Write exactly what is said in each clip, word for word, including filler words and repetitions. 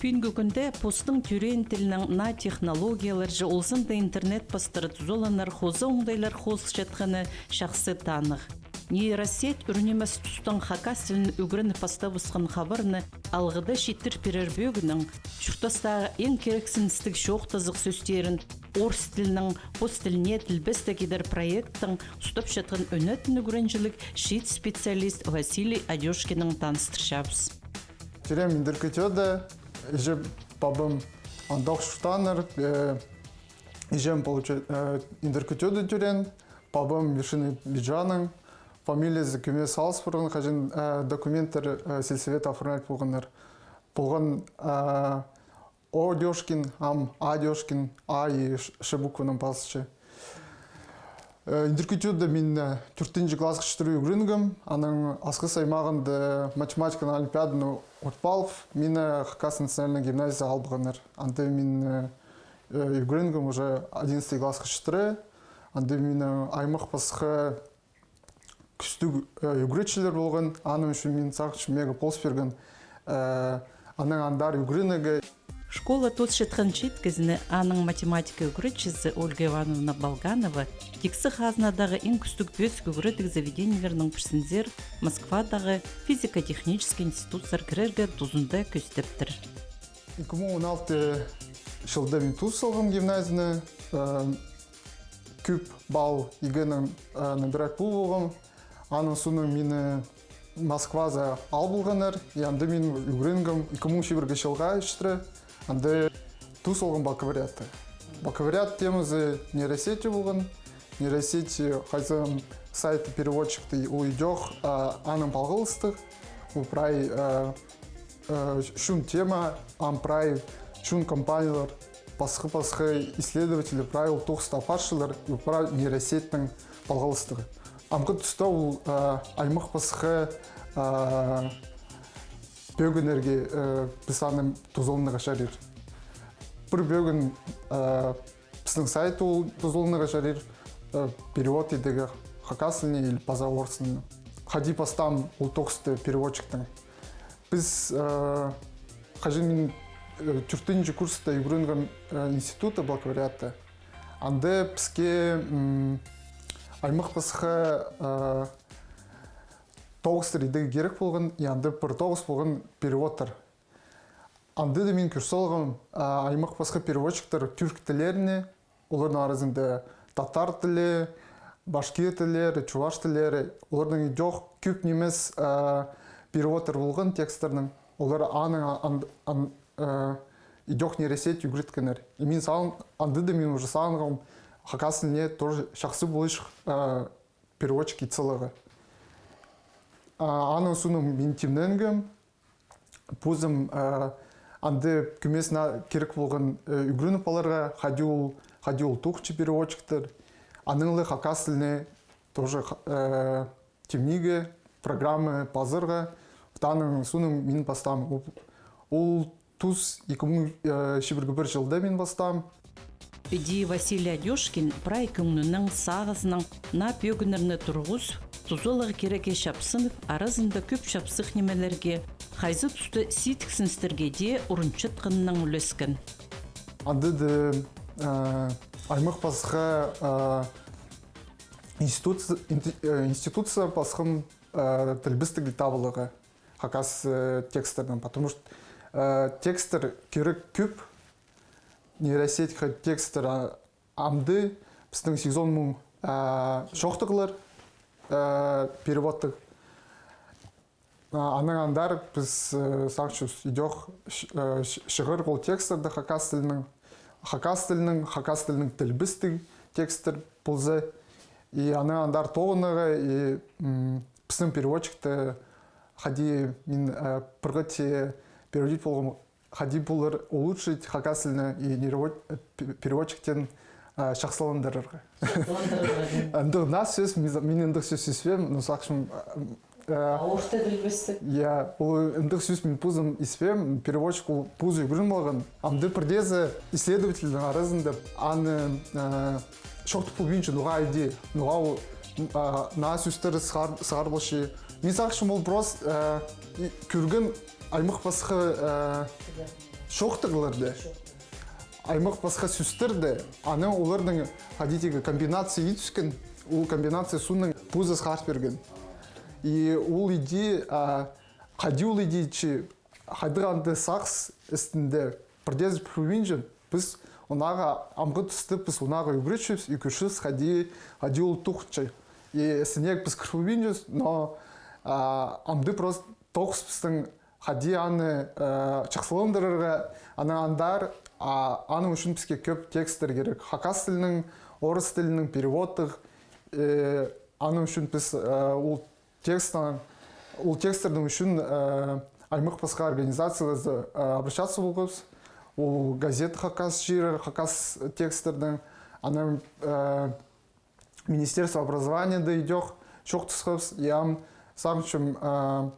Пӱӱнгі кӱнде постың тӧреен тілінең наа технологияларҷа, ол санда интернет пастыра тузаланар хоза оңдайлар хозылчатханы чахсы таныхтығ. Нейросеть ӱр нимес тустаң хакас тілін ӱгреніп пастабысхан хабарны алғыда читір пирер пӧгіннең, чуртастағы иң кирексіністіг чоохтазығ сӧстерін орыс тілінең пос тіліне тілбестеп идер проекттің устапчатхан ӧнетін ӱгренҷіліг чиит специалист Василий Адёшкиннең таныстырчабыс. Тӧреем Индіркі Тӧӧде, іҷем-пабам андох чуртааннар, э, іҷем, получа-, э, Индіркі Тӧӧде тӧреен, пабам Вершина Биджаның, фамилиязы кӧмес алыс парған, хаҷан, э, документтер, э, сельсовет оформлять полғаннар. Полған, э, Одёшкин, ам Адёшкин, А и Ш, Ш букванаң пазылча. Э, Индіркі Тӧӧде мин, э, тӧртінҷі классха читіре ӱгренгем, анаң Асхыс аймағында математиканың олимпиаданы утып алып, мині Хакас национальный гимназияға алыбысханнар. Анда мин, э, э, ӱгренгем уже одиннадцатый классха читіре. Анда минің аймах пасха кӱстіг, э, ӱгретчілер полған, аның ӱчӱн мин сағынчам, мағаа полыс пирген, э, анаң андар ӱгренерге. Школа тоосчатхан чиит кізіні аның математика ӱгретчізі Ольга Ивановна Болганова тиксі хазнадағы иң кӱстіг пӧзік ӱгредіг заведениелернің пірсінзер, Москвадағы физико-технический институтсар кірерге тузында кӧзідептір. Ікі муң он алты чылда мин тоос салғам гимназияны, э, кӧп балл ЕГЭ-нең, э, набирать полғам. Аның соонаң мині Москвазар алыбысханнар, и анда мин ӱгренгем ікі муң чибіргі чылға читіре, анда тоос салғам бакалавриатты. Бакалавриат темазы нейросети полған. Нейросети, э, хайзы сайты переводчикті, ол идӧк, а, анаң палғалыстығ. Ол прай, э, э, чон тема, ам прай чон компаниялар, пасха-пасха исследовательлер прай ол тоғысты апарчалар, и прай нейросетьнең палғалыстығ. Амғы туста ол, э, аймах пасха, э, пӧгіннерге, э, піс аны тузаланарға чарир. Пір пӧгін, э, пістің сайт ол тузаланарға чарир, э, перевод идерге хакас тіліне или паза орыс тіліне. Хайди пастаам ол тоғысты переводчиктең. Піс, э, хаҷан мин, э, тӧртінҷі курста ӱгренгем, э, институтта, бакалавриатта. Анда піске, м, аймах пасха, э, тоғыстар идерге кирек полған, и анда пір тоғыс полған переводтар. Анда даа мин кӧр салғам, а, аймах пасха переводчиктер тӱрк тіллеріне, оларның аразында татар тілі, башкир тіллері, чуваш тіллері, оларның идӧк кӧп нимес, а, переводтар полған текстернің, олар аның ан-, ан-, а, идӧк нейросеть ӱгреткеннер. И мин сағын-, анда даа мин уже сағынғам, хакас тіліне тоже чахсы полча, а, переводчик ит саларға. А, аның соонаң мин тимненгем, позым, а, анда кӧмес на-, кирек полған, э, ӱгреніп аларға, хайди ол, хайди ол тоғынча переводчиктер. Анаң ла хакас тіліне тоже, э, тимнирге, программа пазарға. Аның соонаң мин пастаам. Ол, ол тоос ікі муң, э, чибіргі пір чылда мин пастаам. Піди Василий Адёшкин прай кӧңнінең, сағызынаң наа пӧгіннерні турғыс, тузалығ кирекке чапсынып, аразында кӧп чапсых нимелерге, хайзы туста сидіксіністерге дее урунчатханнаң ӱлескен. Анда даа, э, аймах пасха, э, институт-, инти-, э, институция пасхам, э, тілбестіг табыларға хакас, э, текстернең, потому что, э, текстер кирек кӧп, нейросетьке текстер, а, амды пістің сигізон муң, э, чоохтағлар, э, переводтығ. А, анаң андар піс, э, сағынчабыс идӧк ч-, э, ч-, чығар ол текстерді хакас тілінең, хакас тілінең, хакас тілінең тілбестіг текстер полза. И анаң андар тоғынарға, и, м, пістің переводчикті хайди мин, э, пірге тее переводить полғам, хайди полар улучшить хакас тіліне и нейро-, э, пе-, переводчиктең, э, чахсыландырарға. Чахсыландырарға, да. Андағ наа сӧс, мин, мин андағ сӧс испеем, но сағынчам, э, орта тілбестіг. Я, ол андағ сӧс мин позым испеем, переводчик ол позы ӱгрен полған. Амды пірдеезі исследовательлернің аразында аны, э, чоохтап полбинча, ноға иди, ноға ол, м, а, наа сӧстер сығар-, сығарылча. Мин сағынчам, ол просто, э, и-, кӧрген аймах пасха, э, чоохтағларды, аймах пасха сӧстерді, аны оларның хайди тигі комбинация итіскен, ол комбинация соонаң позы сығар пирген. И ол иди, а, хайди ол иди чи, хайдағ андағ сағыс істінде пірдеезі пілбинчем, піс онаға амғы туста піс онаға ӱгретчебіс, ӱгретчебіс, хайди, хайди ол тоғынча. И сынек піс кір пілбинчебіс, но, а, амды просто тоғыс пістің хайди аны, э, чахсыландырарға, анаң андар, а, аның ӱчӱн піске кӧп текстер кирек. Хакас тілінің, орыс тілінің переводтығ, э, аның ӱчӱн піс, э, ол текстаң, ол текстернің ӱчӱн, э, аймах пасха организацияларзар, э, обращаться полғабыс. Ол газета «Хакас чирі» хакас текстернің, анаң, э, Министерство образованияда идӧк чоохтасхабыс, я ам сағынчам, а,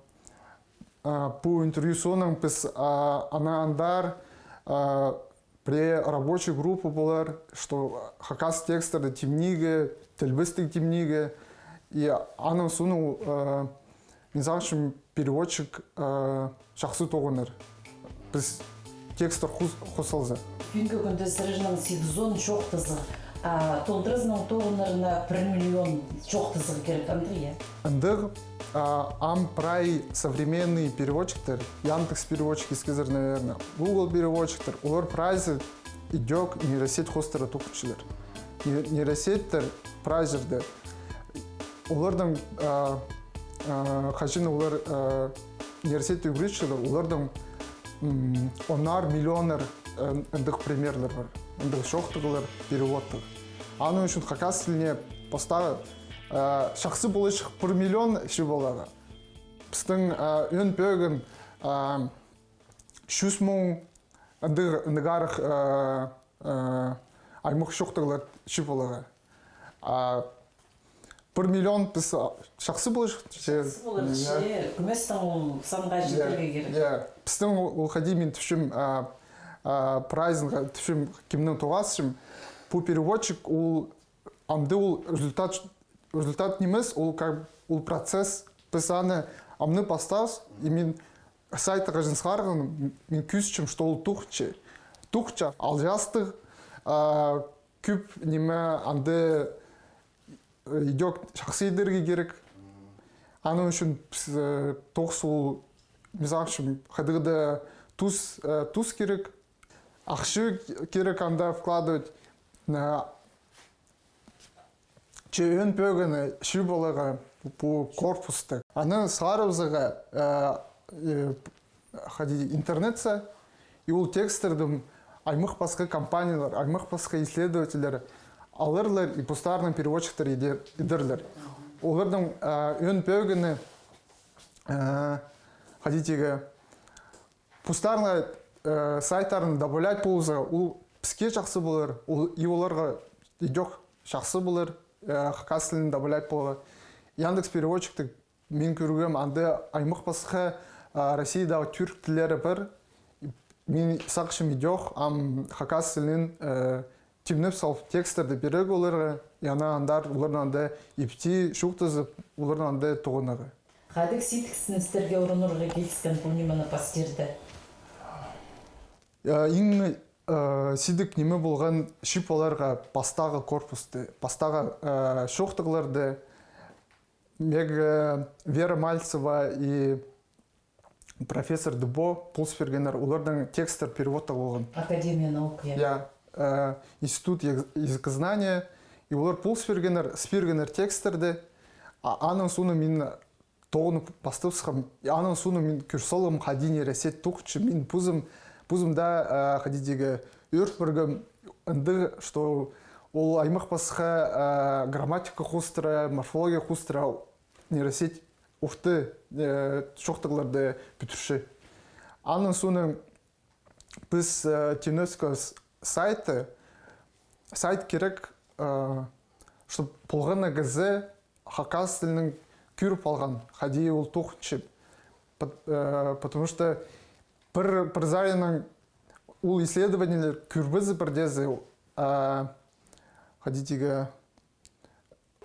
а, пу интервью соонаң піс, а, анаң андар, а, пірее рабочий группа полар, что хакас текстерді тимнирге, тілбестіг тимнирге, и аның соонаң, а, мин сағынчам, переводчик, э, чахсы тоғынар. Піс текстер хос-, хозылза. Пӱӱнгі кӱнде сірернің сигізон чоохтазығ, а толдыразының тоғынарына пір миллион чоохтазығ кирек, андағ, я? Андағ, а, ам прай современный переводчиктер, Яндекс переводчик искезер, наверное, Google переводчиктер, олар прайзы идӧк нейросеть хоостыра тоғынчалар. Ней-, нейросетьтер прай чирде. Оларның, а, а, хаҷан олар, а, нейросетьті ӱгретчелер, оларның, м, оннар миллионнар, э, андағ примерлер пар. Андағ чоохтағлар, переводтығ. Аның ӱчӱн хакас тіліне пастағы, а, чахсы поларҷых пір миллион чыып аларға. Пістің, а, ӧӧн пӧгін, а, чӱс муң, андағ, андағ арах, а, а, аймах чоохтағлар чыып аларға. А пір миллион піс, а, чахсы полар, че. Чахсы полар, че, кӧместең ол санға читерге кирек. Я, пістің ол, ол хайди мин тіпчем, а, а, прайзын ха-, тіпчем, кемнең тоғасчам. Пу переводчик, ол амды ол результат, результат нимес, ол как, ол процесс. Піс аны амды пастаабыс, и мин сайтты хаҷан сығарғам, мин кӧзітчем, что ол тоғынча. Тоғынча алҷаастығ, а, кӧп ниме анда, э, идӧк чахсы идерге кирек. Аның ӱчӱн піс, э, тоғыс ол, мин сағынчам, хайдағ-да тус, э, тус кирек. Ахча кирек анда вкладывать. На Че ӧӧн пӧгіні чыып аларға пу корпусты. Аны сығарыбызарға, э, э, хайди, интернетсер, и ол текстерді аймах пасха компаниялар, аймах пасха исследовательлер аларлар, и постарының переводчиктер идер-, идерлер. Оларның, э, ӧӧн пӧгіні, э, хайди тигі, постарының, э, сайттарын добавлять полза, ол піске чахсы полар, ол и оларға идӧк чахсы полар, э, хакас тілін добавлять поларға. Яндекс переводчикті мин кӧргем, анда аймах пасха, э, Россиядағы тӱрк тіллері пар. Мин сағынчам идӧк, ам хакас тілін, э, тимнеп салып текстерді пирерге оларға, и анаң андар оларнаң даа ипти чоохтазып, оларнаң даа тоғынарға. Хайдағ сидіксіністерге урунарға киліскен пу нимені пастирда? Э, иң, э, сидік ниме полған чыып аларға пастағы корпусты, пастағы, э, чоохтағларды. Мағаа, э, Вера Мальцева и профессор Дебо полыс пиргеннер, оларның текстер переводтығ полған. Академия наук, я. Я, э, Институт язы-, языкознания, и олар полыс пиргеннер, сібергеннер текстерді, а, аның соонаң мин тоғынып пастабысхам, и аның соонаң мин кӧр салғам, хайди нейросеть тоғынча, мин позым, позым даа, э, хайди тигі ӧр пиргем, андағ, что ол аймах пасха, э, грамматика хоостыра, морфология хоостыра, нейросеть орта, э, чоохтағларды пӱдірче. Аның соонаң піс, э, тимнебіс сайты, сайт кирек, э, чтоб полған на кізі хакас тілінең кӧріп алған, хайди ол тоғынча. Пот-, э, потому что пір, пір саринаң ол исследованиелер кӧрбезе пірдеезі, э, хайди тигі,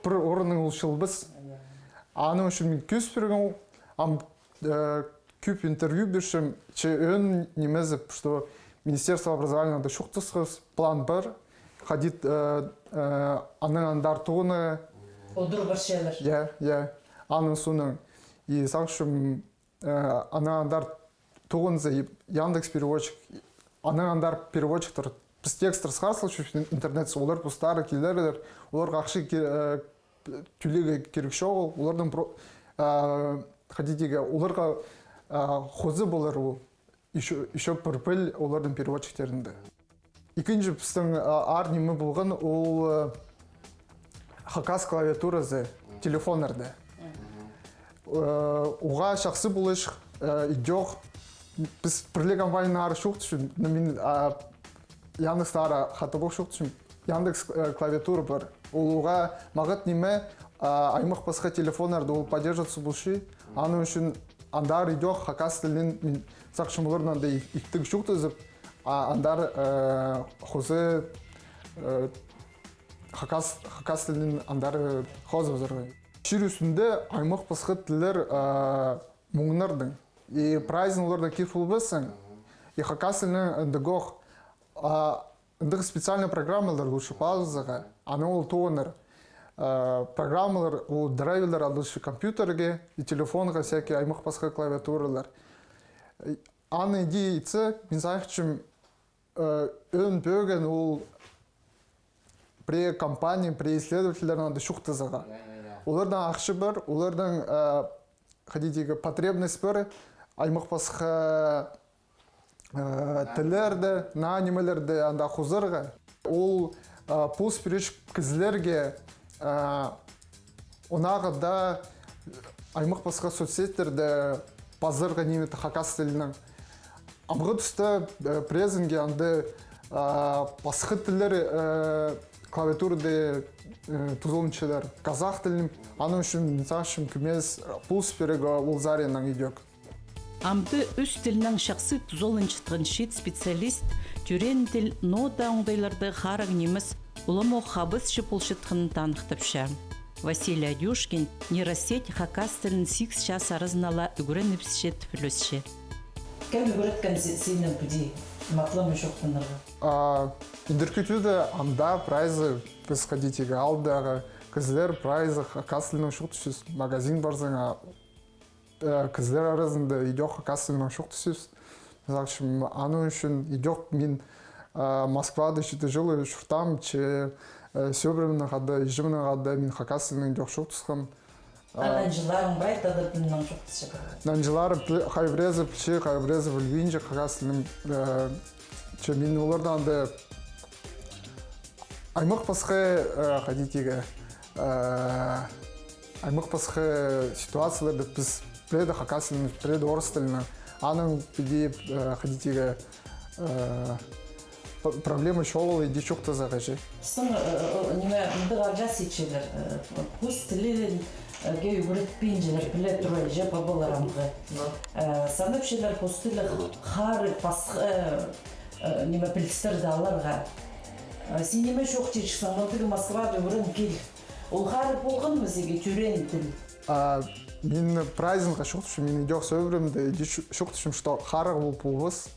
пір орыннаң ол чыылбас. Аның ӱчӱн мин кӧзіт пиргем, ам, э, Кӧп интервью пирчем, че ӧӧн нимезі, что Министерство образования анда чоохтасхабыс, план пар, хайди, э, э, анаң андар тоғынарға. Одыр парчалар. Я, я. Аның соонаң. И сағынчам, э, анаң андар тоғынза, и Яндекс переводчик, анаң андар переводчиктер, піс тексттер сығар салчабыс интернетсер, олар постары килерлер, оларға ахча ке-, э, тӧлирге кирек чоғыл, оларның про-, э, хайди тирге, оларға, э, хоза полар ол. Ещё, ещё пір піл олардың переводчиктерінде. Ікінҷі пістің, а, аар ниме полған, ол, э, хакас клавиатуразы телефоннарда. Э, уғаа чахсы полча, э, идӧк. Піс пір ле компаниянаң ары чоохтасчам, но мин, а, Яндекстең ары хатап ох чоохтасчам. Яндекс, э, клавиатура пар. Ол уғаа маңат ниме, а, аймах пасха телефоннарда ол поддерживаться полча. Аның ӱчӱн андар идӧк хакас тілін, мин сағынчам, оларнаң даа ик-, иптіг чоохтазып, а, андар, э, хоза, э, хакас, хакас тілін андар, э, хоза поларға. Чир ӱстӱнде аймах пасха тіллер, э, муңнардаң. И прайзын оларда кир полбассың. И хакас тілінең андағох, а, андағ специальный программалар лучше пазарға, анаң ол тоғынар. Э, программалар, ол драйверлер алча компьютерге и телефонға, всякий аймах пасха клавиатуралар. Э, аны иди итсе, мин сағынчам, э, ӧӧн пӧгін ол пірее компания, пірее исследовательлернең анда чоохтазарға. Я, я, я. Олардаң ахча пар, олардаң, э, хайди тирге, потребность пар, аймах пасха, э, тіллерді, наа нимелерді анда хозарға. Ол, э, пос пирче кізілерге, э, онаға даа аймах пасха соцсетьтерде пазарға ниме хакас тілінең. Амғы туста, э, пірезінге анда, э, пасха тіллер, э, клавиатурада, э, тузаланчалар. Казах тілін, аның ӱчӱн, мин сағынчам, кӧмес, э, пос пирерге ол саринаң идӧк. Амды ӱс тілнең чахсы тузаланчатхан чиит специалист тӧреен тіл ноо даа оңдайларда харығ нимес, уламох хабысчы полчатханын таныхтапча. Василий Адюшкин нейросеть хакас тілін сигіс час аразына ла ӱгренібісче тіп ӱлесче. Кем ӱгреткен сині піди матлам чоохтанарға? А, Индіркі Тӧӧде анда прайзы, піс хайди тирге, аалдағы кізілер прайзы хакас тілінең чоохтасчабыс, магазин парзаң, а, э, кізілер аразында идӧк хакас тілінең чоохтасчабыс. Мин сағынчам, аның ӱчӱн идӧк мин, э, Москвада читі чыл чуртаам, че, э, сӧбіремнең хада, іҷемнең хада мин хакас тілінең идӧк чоохтасхам. А нанҷыларың прай тадар тілінең чоохтасча ба? Нанҷыларым пі-, хай пірезі пілче, хай пірезі пілбинче хакас тілін, э, че мин оларнаң даа аймах пасха, э, хайди тирге, э, аймах пасха ситуацияларда піс пірее дее хакас тілінең, пірее дее орыс тілінең, анаң піди, э, хайди тирге, э, п-, проблема чоғыл иди чоохтазарға че. Пістің, э, э, ниме, мындағ алҷаас итчелер, э, пос тілінең, э, ӱгретпинчелер, піле тура, че, пабалар амғы. Э, санапчалар пос тілі х-, харығ пасха, э, э, ниме, пілістерді аларға. Э, син ниме чоохтирҷіксің, мындағ Москвада ӱгрен кил. Ол харығ полған ма сиге тӧреен тіл? А, мин прайзын хаа чоохтапчам, мин идӧк сӧбіремде иди чо-, чоохтапчам, что харығ пол полбас.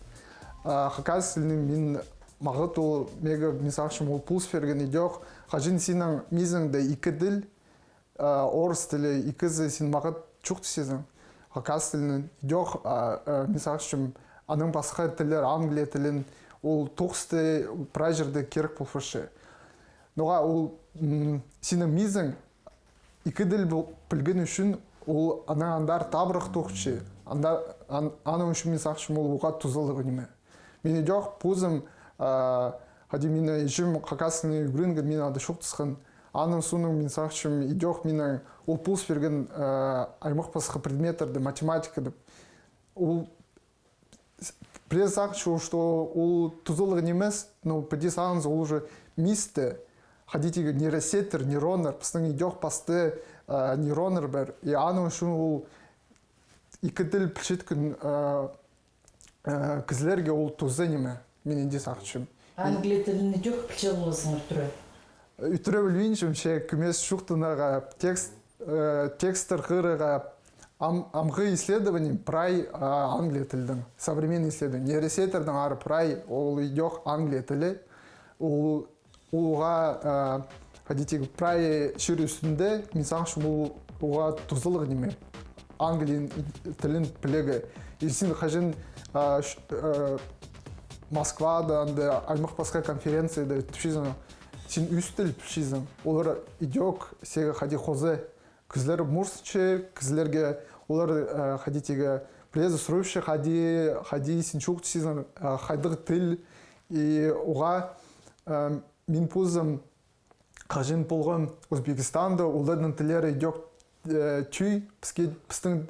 А, хакас тілінең мин маңат ол, меге, мин сағынчам, ол пос пирген идӧк. Хаҷан синің мизіңде ікі тіл, а, орыс тілі, ікізі син маңат чоохтасчазың. Хакас тілінең идӧк, а, а, мин сағынчам, анаң пасха тіллер, англия тілін, ол тоғысты прай чирде кирек пол парча. Ноға ол, м, синің мизің ікі тіл піл-, пілген ӱчӱн ол анаң андар табырах тоғынча. Анда, ан-, аның ӱчӱн мин сағынчам, ол уғаа тузалығ ниме. Мин идӧк позым, а, хайди минің іҷем хакас тілін ӱгренген, мин анда чоохтасхан. Аның соонаң мин сағынчам, идӧк минің ол пос пирген, а, аймах пасха предметтерде, математикада. Ол Пірее сағынча, что ол тузалығ нимес, но піди сағынза, ол уже мисте, хайди тирге, нейросетьтер, нейроннар, пістің идӧк пасты, а, нейроннар пар. И аның ӱчӱн ол ікі тіл пілчеткен, а, а, кізілерге ол туза ниме, мин иди сағынчам. Англия тілін идӧк пілче поларзың ӱтіре? Ӱтіре пілбинчем, че кӧмес чоохтанарға, текст, э, тексттер хығырарға, Ам, амғы исследование прай, а, англия тілдің, современный исследование. Нейросеттернің ары прай ол идӧк англия тілі. Ол, ол уғаа, а, хайди тигі прай чир ӱстӱнде, мин сағынчам, ол уғаа тузалығ ниме. Англия тілін пілерге. И син хаҷан, а, ш-, а, Москвада, анда аймах пасха конференцияда тіпчезің, син ӱс тіл пілчезің. Олар идӧк сеге хайди хоза. Кізілер мурсча, кізілерге олар, э, хайди тигі, пілезі сурапча, хайди, хайди син чоохтапчазың, э, хайдағ тіл. И уғаа, э, мин позым хаҷан полғам Узбекистанда, оларның тіллері идӧк, э, тӧӧй, піске, пістің,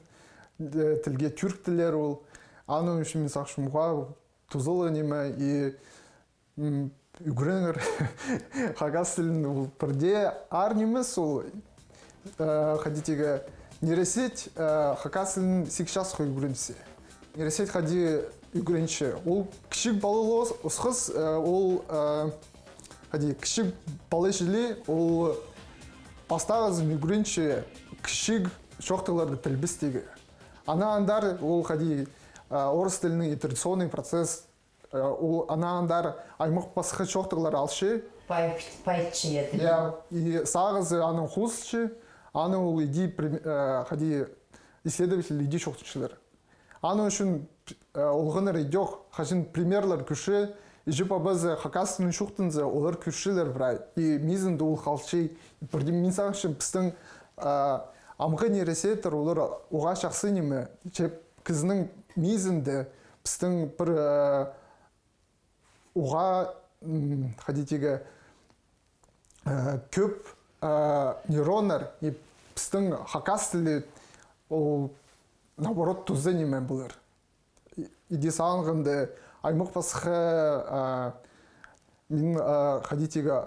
э, тілге тӱрк тіллері ол. Аның ӱчӱн мин сағынчам, уғаа тузалығ ниме, и М, ӱгреніңер хакас тілін, ол пірдее аар нимес ол, э, хайди тигі, нейросеть, э, хакас тілін сейчас ӱгренче. Нейросеть хайди ӱгренче. Ол кічіг палалығ ос-, осхас, э, ол, э, хайди кічіг пала чіли, ол пастағызын ӱгренче кічіг чоохтағларды тілбестирге. Анаң андар ол хайди, э, орыс тілінің итерационный процесс. Э, ол анаң андар аймах пасха чоохтағлар алча. Пай-, пайытча, я, тіл. Я, и сағызы анаң хозылча, анаң ол иди прим-, э, хайди исследователь иди чоохтапчалар. Аның ӱчӱн, э, олғаннар идӧк, хаҷан примерлер кӧрче, іҷе-пабазы хакас тілін чоохтанза, олар кӧрчелер прай. И мизінде ол халча. Пірдее мин сағынчам, пістің, э, амғы нейросетьтер, олар уғаа чахсы ниме, че кізінің мизінде пістің пір, э, уғаа, м, хайди тигі, э, кӧп, э, нейроннар, и пістің хакас тілі, ол, наоборот, туза ниме полар. И-, иди сағынғанда, аймах пасха, э, мин, э, хайди тигі,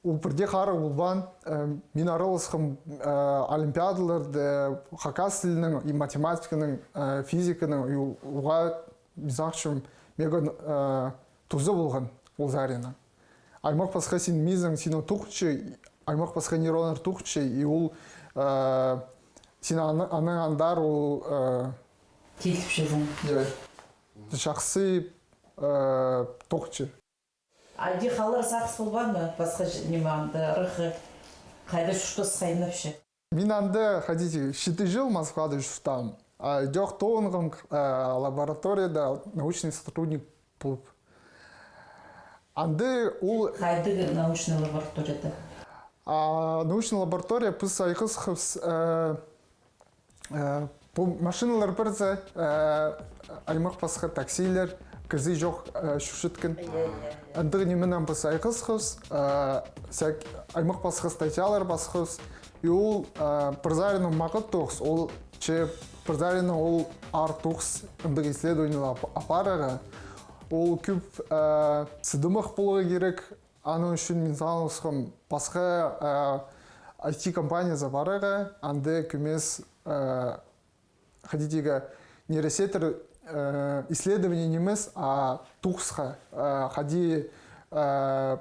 ол пірдее харығ полбаан, э, мин араласхам, э, олимпиадаларда хакас тілінің и математиканың, э, физиканың, и у-, уғаа, мин сағынчам, мега, э, туза полған ол саринаң. Аймах пасха син мизің, синің тоғынча, аймах пасха нейроннар тоғынча, и ол, э, син аны-, анаң андар ол, э, тилтіпчезің. Я. Чахсы, э, тоғынча. Айди халар сағыс полбаан ма? Пасха ч-, ниме анда, ыраххы, хайда чуртас хайнапча. Мин анда хайди читі чыл Москвада чуртаам. А, идӧк тоғынғам, а, лабораторияда научный сотрудник полып. Анда ол... Хайдағ научный лабораторияда? А, научный лаборатория, піс айғасхабыс, а, Э, пу машиналар пірзе, э, аймах пасха таксилер, кізі чох, э, чӧрчеткен. Андағ нименең піс айғасхабыс, э, сәк-, аймах пасха статьялар пасхабыс. И ол, э, пір саринаң маңат тоғыс, ол че пір саринаң ол аар тоғыс, андағ исследованиелер ап-, апарарға. Ол кӧп, э, сыдымах поларға кирек, Аның ӱчӱн мин сағынғам пасха, э, I T компаниязар парарға, анда кӧмес, э, хайди тигі, нейросетьтер, э, исследование нимес, а тоғысха, э, хайди, э,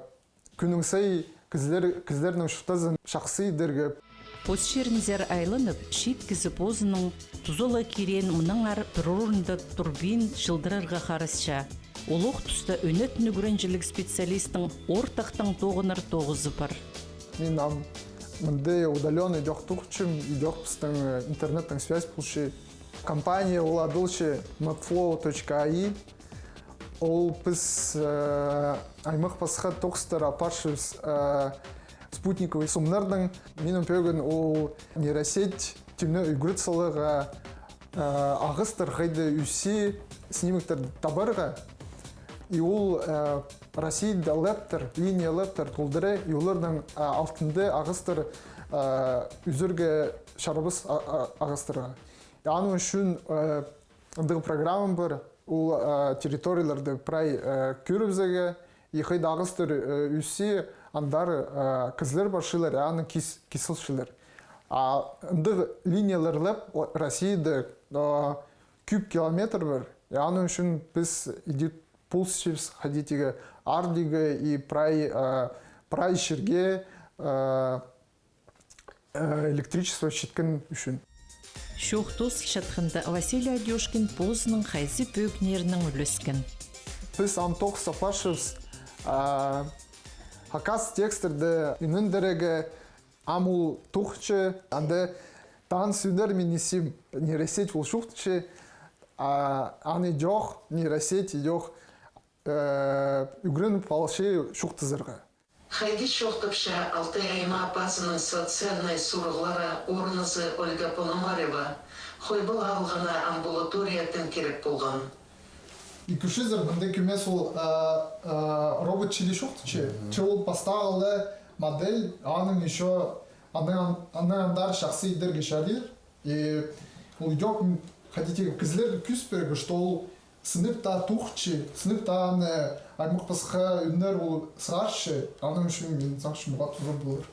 кӱннің сай кізілер, кізілернің чуртазын чахсы идерге. Пос чирінзер айланып, чиит кізі позының тузалығ киреен мынаңар пір орында турбин чылдырарға харасча. Олох туста ӧнетін ӱгренҷіліг специалистің ортахтаң тоғынар тоғызы пар. Мин ам мында удалённый идӧк тоғынчам, идӧк пістің, э, интернеттең связь полча. Компания ол адалча Mapflow точка A I. Ол піс, э, аймах пасха тоғыстар апарчабыс, э, спутниковый сомнардаң. Минің пӧгін ол нейросеть тимнең ӱгрет саларға, э, ағастар хайда ӧсче, снимоктар табарға. И ол, э, Россияда лэптер, линия лэптер толдыра, и оларның, э, алтында ағастар, э, ӱзерге чарабас а-, а-, ағастарға. И аның ӱчӱн, э, андағ программа пар, ол, э, территорияларны прай, э, кӧрібізерге, и хайда ағастар, э, ӧсче, андар, э, кізілер парчалар, и аны кис-, кис салчалар. А андағ линиялар лэп, о, Россияда, э, кӧп километр пар, и аның ӱчӱн піс иди полысчабыс хайди тигі аар тигі и прай, э, прай чирге, э, э, электричество читкен ӱчӱн. Чоох тоозылчатханда Василий Адёшкин позының хайзы пӧгіннерінең ӱлескен. Піс ам тоғыс апарчабыс, а, хакас текстерді ӱнендірерге. Ам ол тоғынча, анда таныс ӱннер мин исчем, нейросеть ол чоохтанча, а, аны идӧк, нейросеть идӧк, э, ӱгреніп алча чоохтазарға. Хайди чоохтапча Алтай аймаа пазының социальнай сурығлары орынызы Ольга Пономарева, Хойбал аалға амбулатория тың кирек полған. Икінҷізі, мында кӧмес ол, а, а, робот чіли чоохтанча. Мгм. Че ол пастағы ла модель, аның ещё, аның, аның андар чахсы идерге чарир. И ол идӧк, м, хайди тее кізілерге кӧзіт пирерге, что ол сынап таа тоғынча, сынап таа аны аймах-пасха ӱннер ол сығарча, аның ӱчӱн мин сағынчам, уғаа туза полар.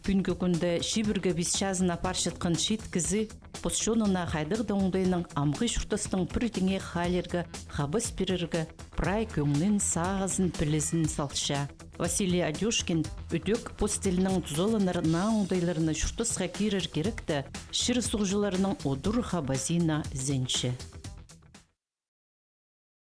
Пӱӱнгі кӱнде чибіргі пис чазына парчатхан чиит кізі пос чонына хайдағ-да оңдайнаң амғы чуртастаң пір теңе хаалирға, хабас пирерге прай кӧңнін, сағызын, пілізін салча. Василий Адёшкин ідӧк пос тілнең тузаланар наа оңдайларны чуртасха кирер киректі чир-суғҷыларның удур хабазына ізенче.